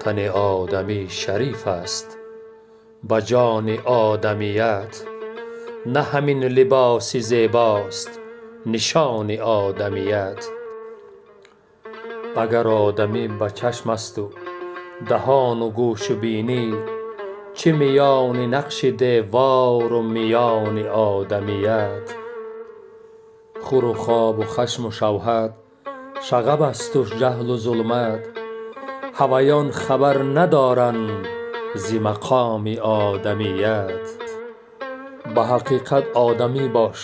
Тани одамӣ шариф аст ба ҷони одамият, на ҳамин либоси зебост нишони одамият. Агар одамӣ ба чашм аст ва даҳон ва гӯш ва бинӣ, чӣ миёни нақши девор ва миёни одамият. Хӯру хоб ва хашму шаҳват, шағаб аст ва ҷаҳлу зулмат, ҳавоён хабар надоранд зи мақоми одамият. Ба ҳақиқат одамӣ бош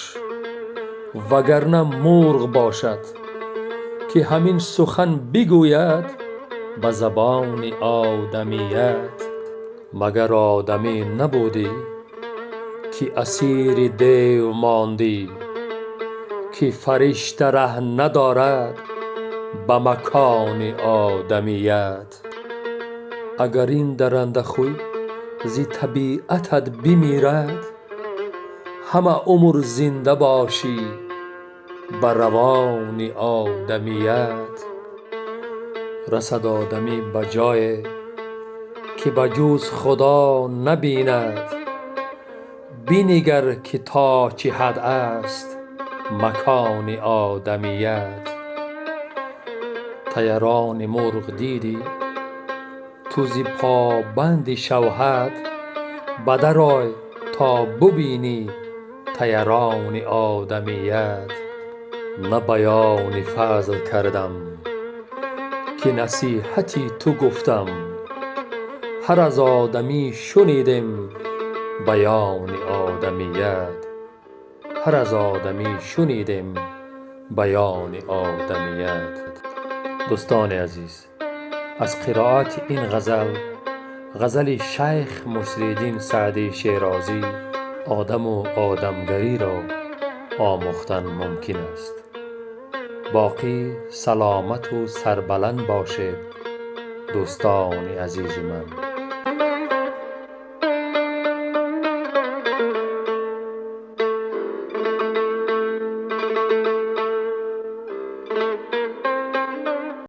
вагарна мурғ бошад, ки ҳамин сухан бигӯяд ба забони одамият. Магар одамӣ набудӣ ки асири дев мондӣ, ки фаришта раҳ надорад ба макони одамият. Агар ин дарандахӯй зи табиатат бимирад, ҳама умр зинда бошӣ ба равони одамият. Расад одамӣ ба ҷое ки ба ҷуз Худо набинад, бинигар ки то чӣ ҳад аст макони одамият. Тайрони мурғ дидӣ ту зи побанди шаҳват, ба дар ой то бибинӣ тайрони одамият. На баёни фазл кардам ки насиҳати ту гуфтам, ҳар аз одамӣ шунидем баёни одамият. Ҳар аз одамӣ шунидем баёни одамият. Дӯстони азиз, аз қироати ин ғазал, ғазали шайх Муслимиддин Саъдии Шерозӣ, одаму одамгариро омӯхтан мумкин аст. Боқӣ саломату сарбаланд бошед, дӯстони азизи ман.